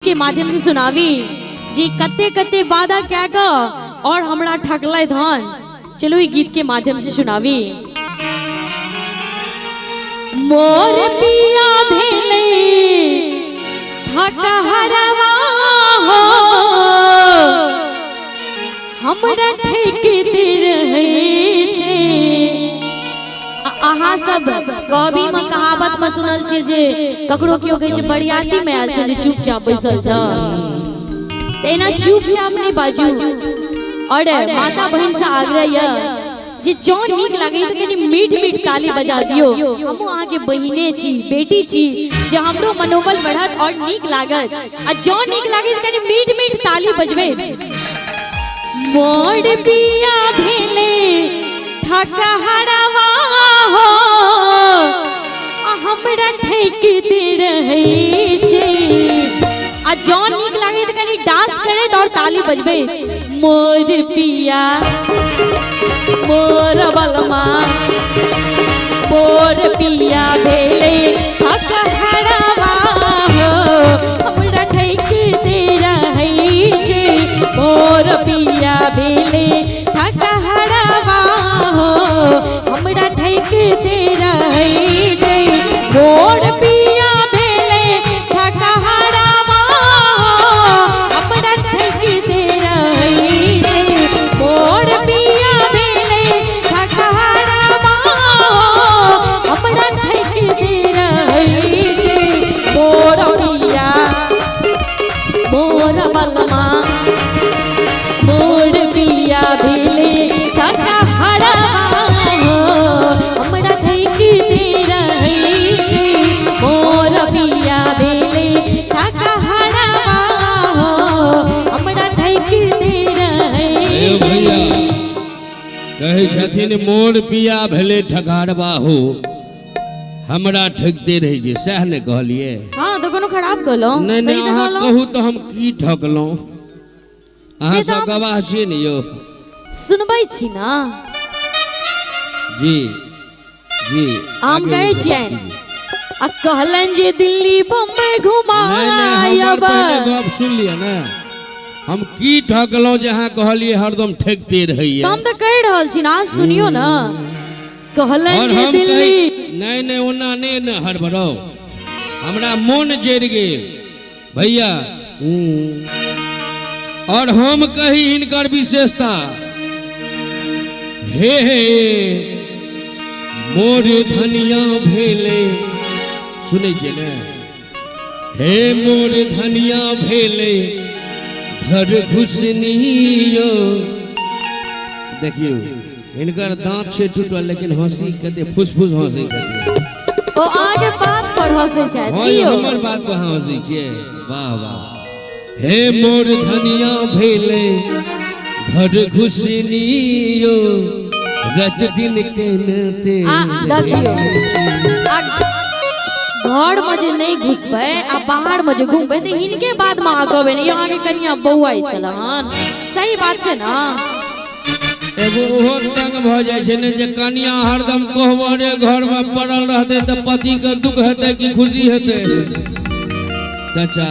के माध्यम से सुनावी जे कते कते वादा क्या क और हमरा ठकलै धन। चलो ई गीत के माध्यम से सुनावी। मोर पिया भेलै ठकहरवा हो, हमरा ठेकते रहै छै। अहाँ सब कहबी में कहावत में सुनल छियै जे ककरो केओ कहै छै बरियाती में आयल छै जे चुपचाप बैसल छ, तऽ एना चुपचाप नहि बाजू। और माता बहिन से आग्रह यऽ जे जँ नीक लागै तऽ कनि मीठ मीठ ताली बजा दियौ। हमहूँ अहाँके बहिने छी, बेटी छी, जे हमरो मनोबल बढ़त और नीक लागत। आ जँ नीक लागै तऽ कनि मीठ मीठ ताली बजबै। मोर पिया भेलै ठकहरवा हो, आ हमरा ठेकते रहै छै। आ जँ नीक लागै तऽ कनि डांस करैत और ताली बजबै। मोर पिया मोर बलमा मोर पिया भेलै ठकहरवा हो, हमरा ठेकते रहै छै। मोर पिया भेलै ठकहरवा हो, हमरा ठेकते रहै छै। मोर पिया भेलै ठकहरवा हो, हमरा ठेकते रहै छै। मोर पिया भेलै ठकहरवा हो, हमरा ठेकते रहै छै। मोर पिया मोर बलमा मोर पिया भेलै ठकहरवा हो, हमरा ठेकते रहै छै। मोर पिया भेलै ठकहरवा हो, हमरा ठेकते रहै यौ छै। भैया कहै छथिन मोर पिया भेलै ठकहरवा हो, हमरा ठकिते रहै छै, सएह ने कहलियै? हाँ तऽ कोनो खराब कहलहुँ? नहि सही नहि, तऽ अहाँ कहलहुँ। कहू तऽ हम की ठकलहुँ? अहाँ से तऽ सब हम गवाह छियै ने यौ? सुनबै छी ना। जी जी, हम आगे कहै बढ़ू। छियनि आ कहलनि जे दिल्ली बम्बई नहि नहि, हमर घुमायब। पहिले गप सुन लिअ ने, हम की ठकलहुँ जे अहाँ कहलियै हरदम ठकिते रहैया? हम तऽ कहि रहल छी ना, सुनियौ ना। कहलनि और जे हम दिल्ली कहै नहि नहि, ओना नहि ने हड़बड़ाउ, हमरा मोन जरि गेल भैया। और हम कही हिनकर विशेषता, हे हे मोर धनिया भेलै, सुनै छियै ने? हे मोर धनिया भेलै घर घुसनियो। देखियौ हिनकर दांत छै टूटल, लेकिन हंसी कते फुसफुस हंसै छथिन। ओ अहाँके बात पर हंसै छथि। हँ की यौ, यौ? हमर बात पर अहाँ हंसै छियै, वाह वाह। हे मोर धनिया भेलै घर घुसनियो, रात दिन केनते। देखियौ, आ घर में जे नहि घुसबै आ बाहर में जे घुमबै तऽ हिनके बाद में अहाँ कहबै ने, अहाँके कनिया बौआइ छल हन। सही बात छै ना? एगो ओहो तंग भऽ जाइ छै ने जे कनिया हरदम कोहबरे घर में पड़ल रहतै तऽ पति के दुख हेतै कि खुशी हेतै? चाचा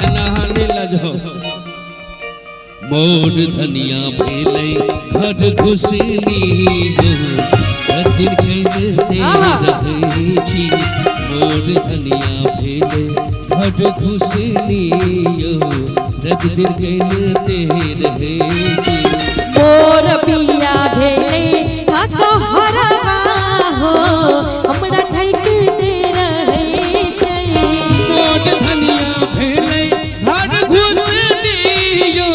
एना अहाँ नहि लजाउ। मोर धनिया भेलै घर घुसनी, दिन केनते रहै छी। मोर धनिया भेलै घर घुसनी, रात दिन केनते रहै छी। मोर पिया भेलै ठकहरवा हो, हमरा ठकिते रहै छै। मोर धनिया भेलै घर घुसनियो,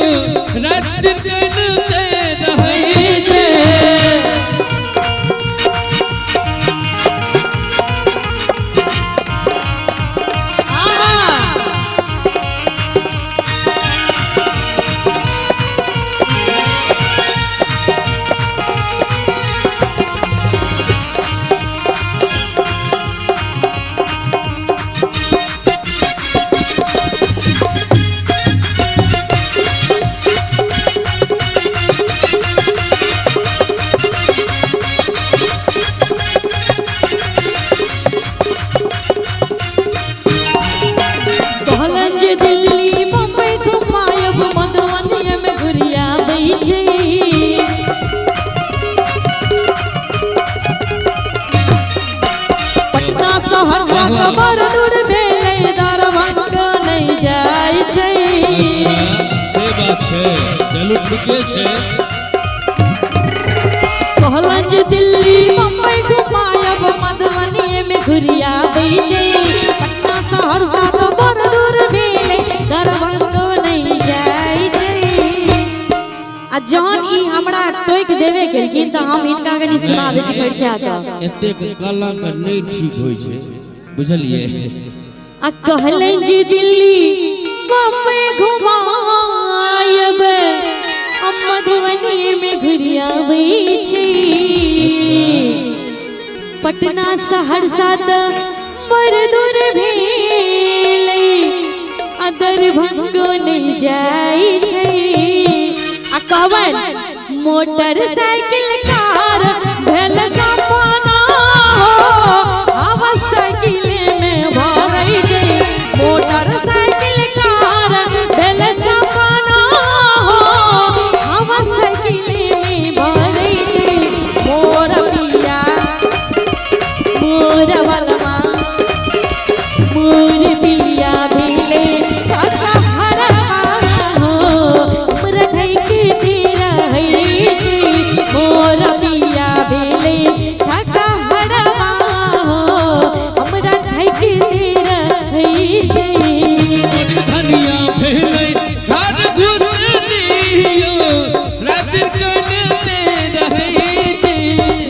रात दिन केनते रहै छै। बात छै, चलू ठीके छै। कहलन जे दिल्ली बम्बई घुमायब, मधुबनी में घुरियाबै छै। पटना सहरसा तो बड़ दूर भेलै, दरभंगो नहीं जाइ छै। आ जहन ई हमरा टोकि देबे केलखिन तऽ हम हिनका कनि सुना दै छी खर्चा कऽ। एतेक कलंक नहि ठीक होइ छै, बुझलियै? आ कहलनि जे दिल्ली बम्बई घुमायब, हम मधुबनी में घुरियाबै छै। पटना सहरसा तऽ बड़ दूर भेलै, आ दरभंगो नहि जाइ छै। आ कहबनि मोटरसाइकिल कार भेल सपना हो, हवा साइकिल में भरै छै। मोटरसाइकिल कार भेल सपना हो, हवा साइकिल में भरै छै। मोर पिया मोर बलमा मोर पिया भेले काका हरवा हो, हमरा ठैके रहै छै। मोर पिया भेले काका हरवा हो, हमरा ठैके रहै छै। धनिया भेलै घर घुसलियो, रात कनते रहै छै।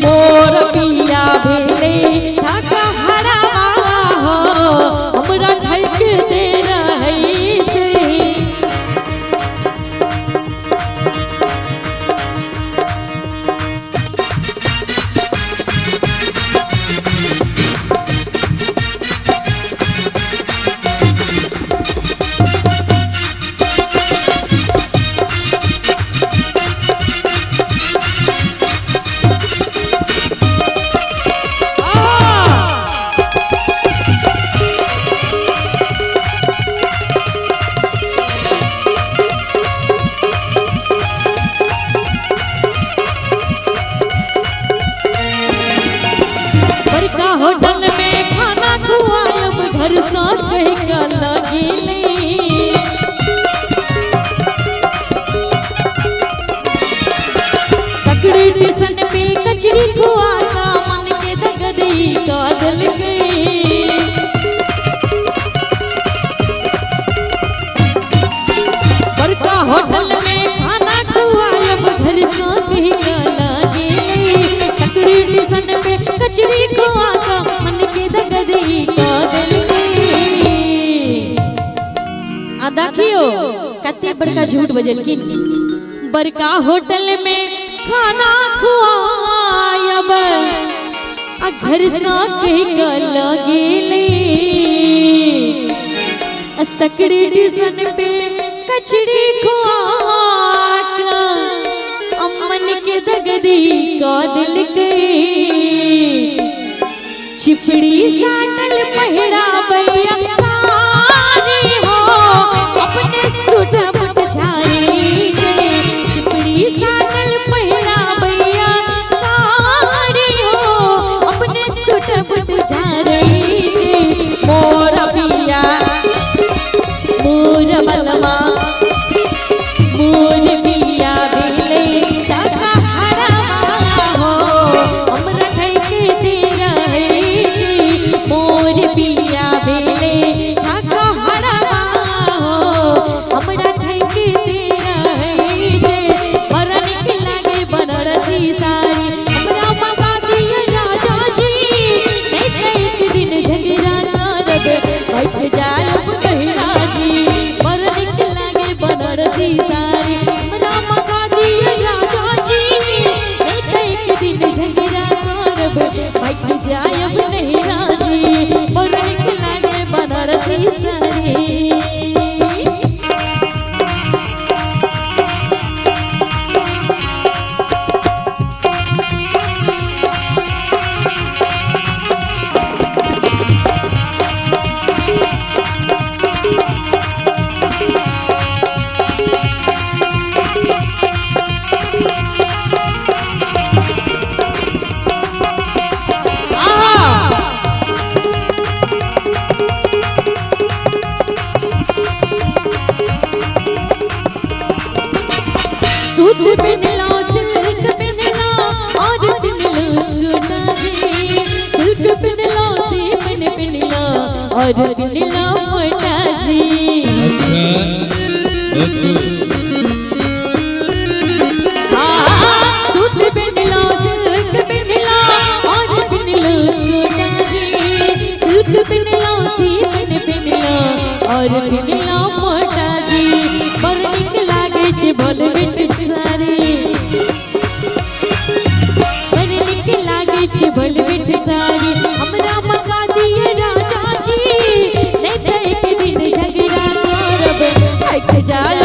मोर पिया भेले काका हरवा हो, हमरा ठैके रहै छै। बड़का होटल में खाना खुआयब, घर सँ कहि कऽ लगेले। सकरी टिसन पे कचरी खुआ कऽ मन के दगदी कऽ देलकै। बड़का होटल में खाना खुआयब, घर सँ कहि कऽ लगेले। सकरी टिसन पे कचरी खुआ कऽ मन के दगदी कऽ देलकै। आ देखियो कते बड़का झूठ बजलखिन। बड़का होटल में खाना खुआयब, आ घर सँ कहि कऽ लगेले। आ सकरी टिसन पे कचरी खुआ कऽ अमन के दगदी कऽ देलकै। चिपड़ी साटल पहिराबैया सारी हो, अपने सूट बूट झारी छै। चिपड़ी साटल पहिराबैया सारी हो, अपने सूट बूट झारी छै। मोर पिया मोर बलमा मोर पिया भेलै काका हरवा हो, हमरा ठैके रहै छै। मोर पिया भेलै काका हरवा हो, हमरा ठैके रहै छै। बड़ नीक लागे बनारसी साड़ी, हमरा मंगा दिय राजा जी। नहीं तऽ एक दिन झगड़ा करब, बैठ जायब कहिरा जी। बड़ नीक लागे सूत पिन्हलो सिल्क पिन्हलो और पिन्हलो गोटा जी, सिल्क पिन्हलो सीमन पिन्हलो और पिन्हलो मोटा जी। अच्छा, बहुत खूब। सूत पिन्हलो सिल्क पिन्हलो और पिन्हलो गोटा जी, सिल्क पिन्हलो सीमन पिन्हलो और पिन्हलो मोटा जी। बड़ नीक लागे छै भलबेट साड़ी, बड़ नीक लागे छै भलबेट साड़ी। हमरा मंगा दिए राजा जी, नहीं त एक दिन झगड़ा करब, थाकि जाल